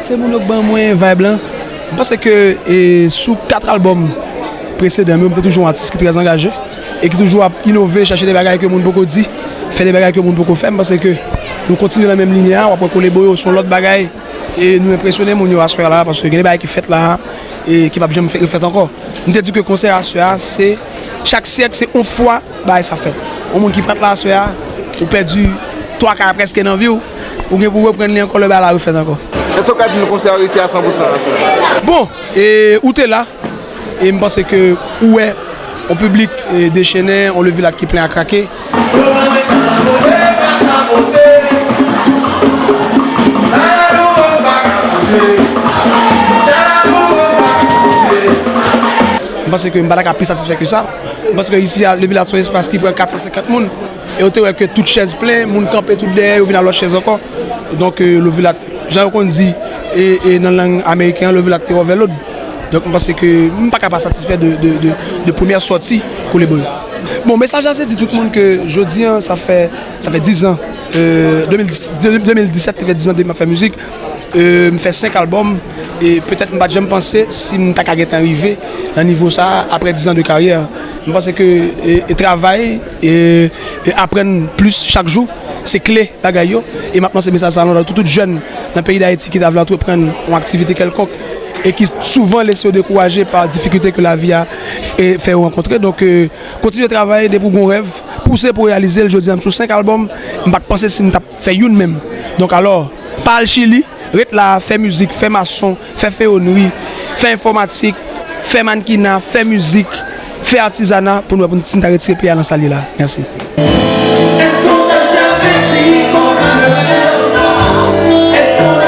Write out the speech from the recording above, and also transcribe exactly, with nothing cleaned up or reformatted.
Se moun yo k ban mwen vibe lan. M panse ke e, sou kat albòm presedan m yo, m te toujou yon atis ki trè angaje e ki toujou ap inove, chache de bagay ke moun poko di, fè de bagay ke moun poko fè. M panse ke nou kontinye nan menm linyè a, w ap wè Kolebo yo se yon lòt bagay e nou enpresyone moun yo aswè a la, paske gen de bagay ki fèt la e ki p ap janm fè- refèt ankò. M te di ke konsè aswè a, se chak syèk, se yon fwa bagay sa fèt. Yon moun ki pa t la aswè a, ou pèdi twa ka prèske nan vi w, ou gen pou reprann li ankò lè bagay la refèt ankò. Èske w ka di nou konsè a reyisi a san pou san aswè a? Bon, e, ou te la, e m panse ke ou wè yon piblik e, dechennen, yon Levilak ki plen a krake. M panse ke m pa ta ka pi satisfè ke sa. M panse ke isi a, Levilak se yon espas ki pran kat san senkant moun. E ou te wè ke tout chèz plen, moun kanpe tout dèyè, yo vin al lòt chèz ankò. Donk, e, Levilak, jan yo konn di, e, e nan lang ameriken an, Levilak te overload. Donk, m panse ke m pa ka pa satisfè de, de, de, de premyè sòti Kolebo yo. Bon, mesaj la se di tout moun ke jodi an, sa fè, sa fè diz an, e, de mil dis, de, de mil disèt te fè diz an depi m ap fè mizik. E, m fè senk albòm, e petèt m pa t janm panse si m ta ka gentan rive nan nivo sa a apre diz an de karyè. M panse ke, e, e travay, e, e aprann plis chak jou, se kle bagay yo. E m ap lanse mesaj sa a nan tout, tout jèn nan peyi Dayiti ki ta vle antreprann yon aktivite kèlkonk e ki souvan lese yo dekouraje pa difikilte ke lavi a, e, fè yo rankontre. Donk, e, kontinye travay depi w gen yon rèv, pouse pou w reyalize l. Jodi a, m sou senk albòm, m pa t panse si m t ap fè youn menm. Donk, alò, pa al Chili, ret la, fè mizik, fè mason, fè feyonri, fè enfòmatik, fè mannkina, fè mizik, fè atizana pou nou wè pou n, si n ta retire peyi a nan sa l ye la. Mèsi. Èske w ta janm di konnen lè sa w ta? Èske w ta